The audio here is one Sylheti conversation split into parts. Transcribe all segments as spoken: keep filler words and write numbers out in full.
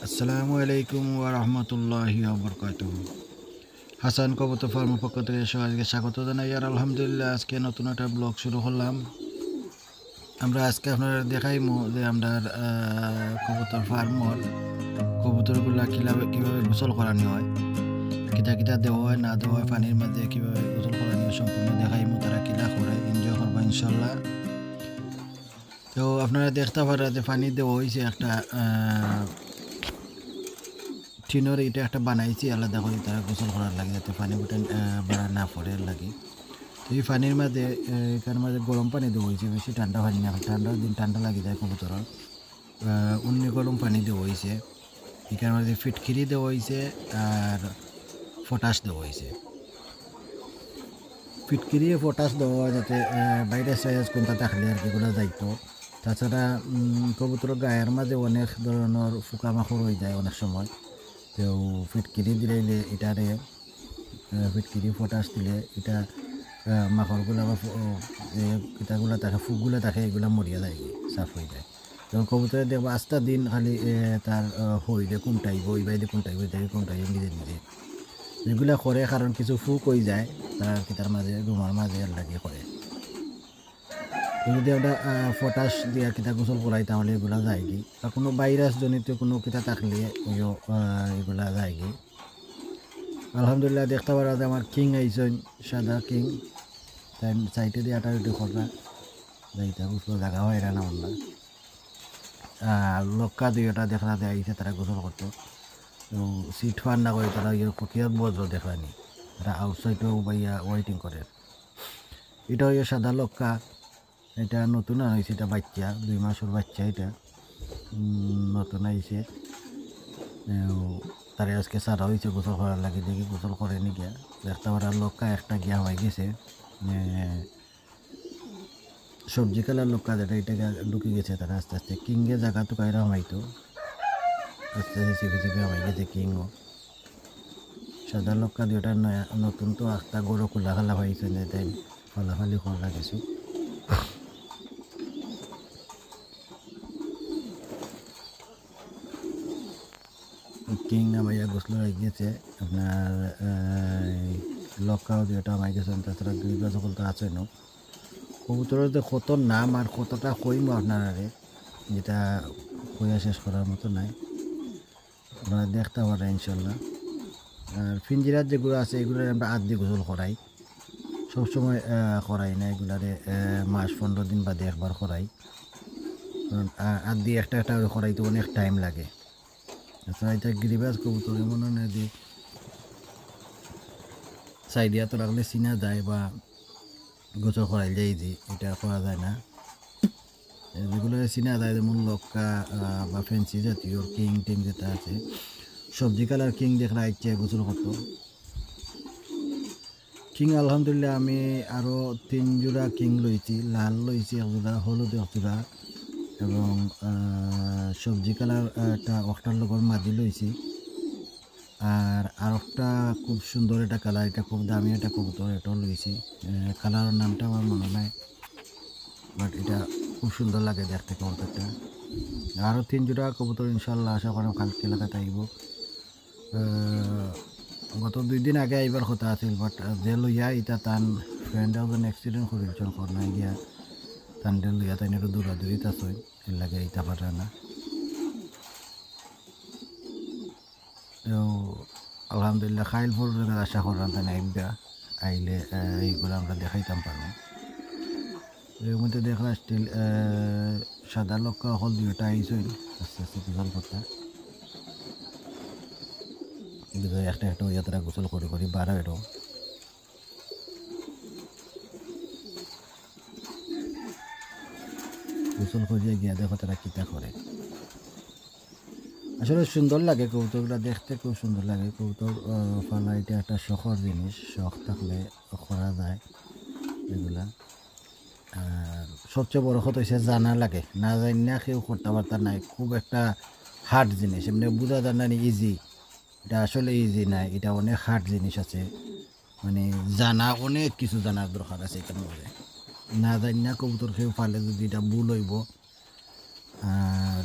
আসসালামু আলাইকুম ওয়া রাহমাতুল্লাহি ওয়া বারাকাতুহু। হাসান কবুতর ফার্মের পক্ষ থেকে সবাইকে স্বাগত জানাই। আর আলহামদুলিল্লাহ, আজকে নতুন একটা ব্লগ শুরু করলাম। আমরা আজকে আপনারা দেখাইমু যে আমরার, আহ, কবুতর ফার্মর কবুতরগুলা কিভাবে, কিভাবে গোসল করানি হয়, কিতা কিতা দেওয়া হয়, না দেওয়া হয়, পানির মাঝে কিভাবে গোসল করানি হয়, সম্পূর্ণ দেখাইমু। তারা কিলা করে, এনজয় করবা ইনশাল্লাহ। তো আপনারা দেখতা পাররা যে পানি দেওয়া হইছে একটা, আহ, টিনর ইটা একটা বানাইছি আলাদা করি তারা গোসল করার লাগি, যাতে পানি উঠান, আহ, বাড়া না পড়ে এর লাগি। তো এই পানির মাঝে, আহ, এটার মাঝে গরম পানি দেওয়া হইছে, বেশি ঠান্ডা পানি না, ঠান্ডার দিন ঠান্ডা লাগি যায় কবুতরর। আহ, উন্নি গরম পানি দেওয়া হইছে, এটার মাঝে ফিটকিরি দেওয়া হইছে আর পটাশ দেওয়া হইছে। ফিটকিরি পটাশ দেওয়া হয় যাতে, আহ, ভাইরাস টাইরাস কোনটা থাকলে আর কি এগুলা যাইতো। তাছাড়া, উম, কবুতরর গায়ের মাঝে অনেক ধরনর পোকামাকড় হয়ে যায় অনেক সময়। তো ফিটকিরি দিলাইলে এটারে, আহ, ফিটকিরি পটাশ দিলে এটা, আহ, মাকড়গুলা বা ফু-, এ, কিতাগুলা থাকে, ফুকগুলা থাকে, এগুলা মরিয়া যায়, সাফ হয়ে যায়। তো কবুতরে দেখবা আস্তা দিন খালি, এ, তার, আহ, হইলে কুমটাইব, ইবাইলে কুমটাইব, ইবাইলে কুমটাইব নিজে নিজে। এগুলা করে কারণ কিছু ফুক হয়ে যায় তার কিতার মাঝে, রুমার মাঝে এর লাগি করে। তো যদি আমরা, আহ, পটাশ দিয়া কিতা গোসল করাই তাহলে এগুলা যায়গি। আর কোনো ভাইরাস জনিত কোনো কিতা থাকলে ওইও, আহ, এগুলা যায়গি। আলহামদুলিল্লাহ, দেখতা পাররা যে আমার কিং আইছইন, সাদা কিং। তাই সাইডে দিয়ে আটাআটি কররা। যাইতা বুঝলো জাগা হয় না, না বললা। আর লক্কা দুইটা দেখরা যে আইছে তারা গোসল করতো। তো সিট ফার না করে তারা ইয়ে কিয়ত বজ্র দেখরানি। তারা আউটসাইডও বাইয়া ওয়েটিং করে। এটা হইল সাদা লক্কা। এটা নতুন আইছে, এটা বাচ্চা, দুই মাসর বাচ্চা এটা। উম, নতুন আইছে। এও, তারে আজকে সারা হইছে গোসল করার লাগি, দেখি গোসল করে নি গিয়া। দেখতা পাররা লক্কা একটা গিয়া হয়ে গেছে। এ, সবজি কালার লক্কা যেটা, এটা গিয়া ঢুকি গেছে তারা আস্তে আস্তে। কিংয়ে জাগা তো কাইরা হমাইতো। আস্তে আস্তে চিপে চিপে হমাই গেছে কিংও। সাদা লক্কা দুইটা নয়া, নতুন তো আস্তা গরু খোলা খালা পাইছে না, তাই ফালাফালি করলা কিছু। কিং আমার ইয়া গোসল হয়ে গেছে, আপনার, আহ, লক্কাও দুইটা আমার গেছে, তাছাড়া গ্রিবাস সকল তো আছে না। কবুতরের যে কত নাম আর কতটা কইমু আপনারারে, যেটা কইয়া শেষ করার মতো নাই। আপনারা দেখতা পাররা ইনশাল্লাহ। আর ফিঞ্জিরার যেগুলো আছে, এগুলো আমরা আত দি গোসল করাই, সবসময়, আহ, করাই না এগুলারে, আহ, মাস পনেরো দিন বাদে একবার করাই। কারণ, আহ, আত দি একটা একটা করে করাইতে অনেক টাইম লাগে। আচ্ছা, এটা গিরিবাস কবুতর এমন না যে সাইডে তো রাখলে চিনা যায় বা গোসল করাই যায়, যে এটা করা যায় না। যেগুলো চিনা যায়, যেমন লক্কা, আহ, বা ফেন্সি জাতীয় কিং টিং যেটা আছে, সবজি কালার কিং দেখরা আইছে গোসল করতো। কিং আলহামদুলিল্লাহ আমি আরও তিন জোড়া কিং লইছি, লাল লইছি এক জোড়া, হলুদ এক জোড়া এবং, আহ, সবজি কালার, আহ, একটা অক্টার লগর মাদি লইছি। আর আরোকটা খুব সুন্দর একটা কালার, এটা খুব দামি একটা কবুতর, এটাও লইছি। আহ, কালারের নামটা আমার মনে নাই, বাট এটা খুব সুন্দর লাগে দেখতে কবুতরটা। আরও তিন জোড়া কবুতর ইনশাল্লাহ আশা করি কালকে লাগাতে আইব। আহ, গত দুই দিন আগে আইবার কথা আছিল, বাট যে লইয়া ইটা তান ফ্রেন্ড একজন অ্যাক্সিডেন্ট করে দিচ্ছেন করোনা গিয়া, তানরে লইয়া তাই একটু দৌড়াদৌড়িত আছে, এর লাগে ইটা পারে না। তো আলহামদুলিল্লাহ, খাইল ফুল আশা করলাম তাই আইবা, আইলে, আহ, এইগুলো আমরা দেখাইতাম পারবো। এর মধ্যে দেখলাম স্টিল, আহ, সাদা লক্কা হল দুইটা আইসইন আস্তে আস্তে গোসল করতে। এদিকে একটা একটা হইয়া তারা গোসল করি করি বারো এরো। গোসল করিয়া গিয়া দেখো তারা কিতা করে। আসলে সুন্দর লাগে কবুতরগুলা দেখতে, খুব সুন্দর লাগে। কবুতর, আহ, পালা এটা একটা শখর জিনিস, শখ থাকলে করা যায় এগুলা। আর সবচেয়ে বড় কথা হইছে জানা লাগে, না জানি না কেউ করতে পারতা নাই। খুব একটা হার্ড জিনিস, এমনি বোঝা যায় না ইজি, এটা আসলে ইজি নাই, এটা অনেক হার্ড জিনিস আছে। মানে জানা, অনেক কিছু জানার দরকার আছে এটার মধ্যে। না জানি না কবুতর কেউ পালে যদি এটা ভুল হইব। আর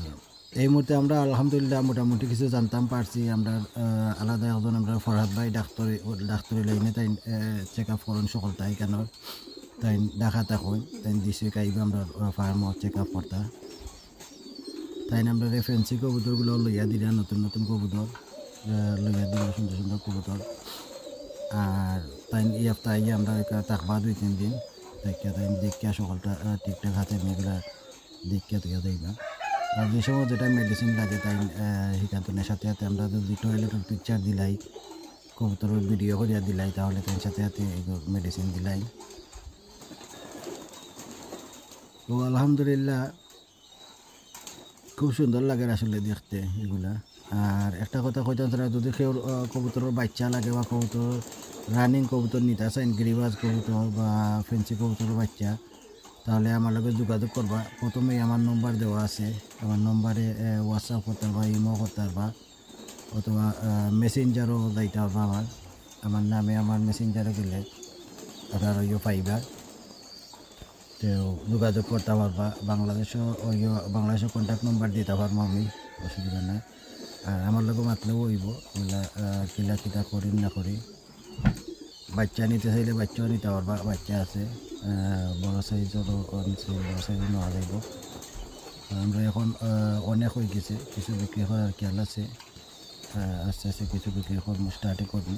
এই মুহূর্তে আমরা আলহামদুলিল্লাহ মোটামুটি কিছু জানতাম পারছি। আমরা, আহ, আলাদা একজন আমরা ফরহাদ ভাই ডাক্তারি, ডাক্তারি লাইনে তাইন, আহ, চেক আপ করইন সকলতা এখানোর। তাইন ঢাকা থাকইন, তাইন দিছে কাইবা আমরা, আহ, ফার্মও চেক আপ করতা। তাইন আমরা ফেন্সি কবুতরগুলা লইয়া দিলা, নতুন নতুন কবুতর, আহ, লইয়া দিলা, সুন্দর সুন্দর কবুতর। আর তাইন এই হাপ্তা আইয়া আমরা এখানো থাকবা দুই তিন দিন, থাকিয়া তাইন দেখিয়া সকলতা, আহ, ঠিকঠাক আছে নি এগুলা দেখিয়া দিয়া যাইবা। আর যে সময় যেটা মেডিসিন লাগে তাইন, আহ, হিকান্তনের সাথে সাথে আমরা যদি টয়লেটর পিকচার দিলাই, কবুতরর ভিডিও করিয়া দিলাই, তাহলে তাইন সাথে সাথে মেডিসিন দিলাই। তো আলহামদুলিল্লাহ, খুব সুন্দর লাগে আসলে দেখতে এগুলা। আর একটা কথা কইতাম, তারা যদি কেউ, আহ, কবুতরর বাচ্চা লাগে বা কবুতর, রানিং কবুতর নিতা চাইন, গিরিবাজ কবুতর বা ফেন্সি কবুতরর বাচ্চা, তাহলে আমার লগে যোগাযোগ করবা। প্রথমেই আমার নম্বর দেওয়া আছে, আমার নম্বরে, আহ, WhatsApp করতে পারবা, ইমো করতে পারবা, অথবা, আহ, মেসেঞ্জারও যাইতে পারবা আমার, আমার নামে আমার মেসেঞ্জারে গেলে আপনারা ইয়ে পাইবা। তো যোগাযোগ করতে পারবা। বাংলাদেশও ওই, বাংলাদেশও কন্ট্যাক্ট নম্বর দিতে পারবো আমি, অসুবিধা নাই। আর আমার লগে মাতলেও অইবো, বলে, আহ, কিলা কিতা করি না করি। বাচ্চা নিতে চাইলে বাচ্চাও নিতে পারবা, বাচ্চা আছে, আহ, বড় সাইজেরও আছে, বড় সাইজও নেওয়া যাইব। আমরা এখন, আহ, অনেক হয়ে গেছে, কিছু বিক্রি করার খেয়াল আছে। আহ, আস্তে আস্তে কিছু বিক্রি করবো, স্টার্টই করবো।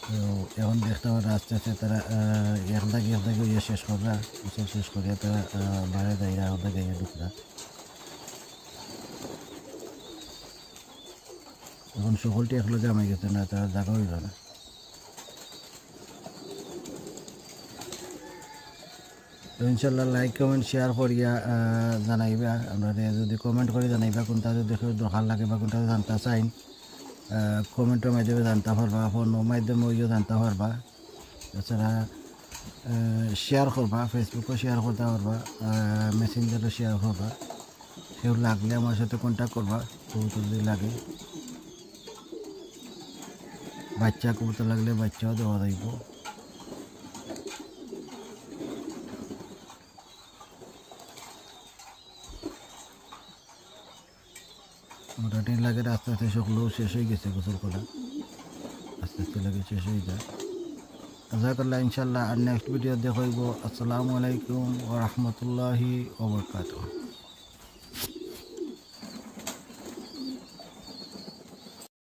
তো এখন দেখতে পারো আস্তে আস্তে তারা, আহ, এক দাগে এক দাগে ইয়ে শেষ কররা, গোসল শেষ করিয়া তারা, আহ, বারে যাইরা, এক দাগে ইয়ে ঢুকরা। এখন সকলটি একলগে হামাই গেছে না, তারা জাগা হইল না। তো ইনশাল্লাহ like, comment, share করিয়া, আহ, জানাইবা। আমরারে যদি comment করি জানাইবা, কোনটা যদি কেউ দরকার লাগে বা কোনটা জানতা চাইন, আহ, comment-র মাধ্যমে জানতা পারবা, ফোনর মাধ্যমে ওইও জানতা পারবা। এছাড়া, আহ, share করবা, Facebook-ও share করতা পারবা, আহ, Messenger-ও share করবা। কেউ লাগলে আমার সাথে contact করবা, কবুতর যদি লাগে। বাচ্চা কবুতর লাগলে বাচ্চাও দেওয়া যাইব। মোটামুটি লাগে আস্তে আস্তে সকলও শেষ হয়ে গেছে গোসল করা, আস্তে আস্তে লাগে শেষ হয়ে যায়। জাজাকাল্লাহ, ইনশাল্লাহ আর next video দেখা হইব। আসসালামু আলাইকুম ওয়া রাহমাতুল্লাহি ওয়া বারাকাতুহু।